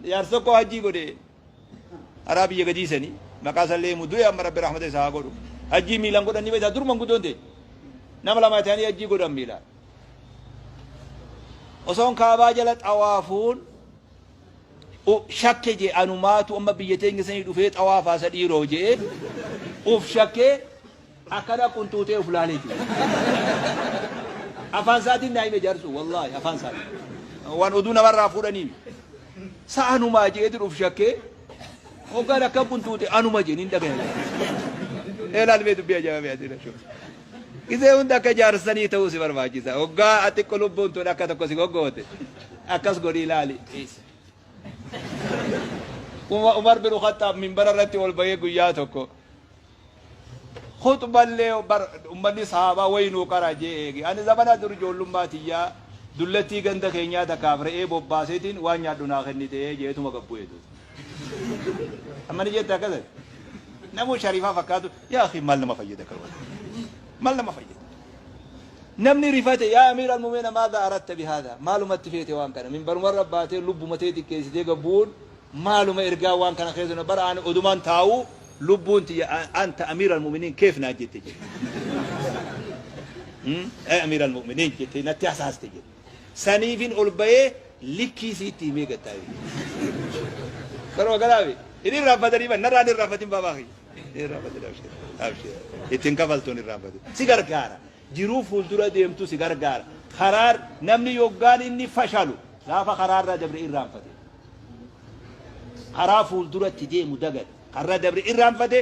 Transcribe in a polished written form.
Jaarsi tokko hajjii godhe karaa biyya gadii sanii maqaa isallee himu du'e amma rabbi rahmata isaa haa godhu. Hajjii miilaan godhan ni beektaa dur manguddoon ta'e. Nama lama ta'anii hajjii godhan miilaan. Osoon kaabaa jala xawaafuun shakke jee anumaatu amma biyya teenya sanii dhufee xawaafaa isa dhiiroo jee uf shakkee akkana qunxuuxee uf laalee jira. Afaan isaatiin naa hime jaarsu wallaahi afaan isaatiin. Waan oduu namarraa fuudhanii sa anumaa jeetiin uf shakkee hoggaan akka qunxuuxe anuma jee nin dhagaya. Ee laal mee dubbii ajaa'ibaa ati rashoo. Gisee hunda akka jaarsanii ta'uu si barbaachisa. Hoggaa ati xiqqoo lubbuun tun akka tokko si goggoote akkas godhii ilaali. Umar bin Khattaab minbara irratti ol bahee guyyaa tokko Khuxballee bar ummanni sahaabaa wayi nuu qara jee eege. Ani zamana dur ijoollummaa tiyyaa dullattii ganda keenyaa takkaaf re'ee bobbaaseetiin waan nyaadhu naa kennite jeetuma gad bu'e duuba. Amma ni jette akkas ati. Namuu shariifaa fakkaatu yaa akhi maal nama fayyada kan maal nama fayyada. Namni rifate yaa amiir al-mu'miniina maadha aratta bihaadha maalumatti feete waan kana minbarumarra baatee lubbuma tee xiqqeessitee gad bu'uun Maaluma ergaa waan kana keessa bara ani odumaan taa'uu lubbuun tiyya anta amiira almu'miniin keef naan jette jedhe. Ee amiira almu'miniin jette natti hasaaste jedhe. Saniifin ol bahee likkii siitti himee gad taa'e. Baruma kanaafi hin irraanfatanii ban narraa hin irraanfatin baabaa kiyya. Hin irraanfatin abshir abshir ittiin kafaltuun irraanfatin si gargaara. Jiruu fuuldura deemtu si gargaara. Karaa namni yoggaan inni fashalu gaafa karaarra dabre irraanfate. Karaa fuulduratti deemu dagate. Karra dabre irraanfate.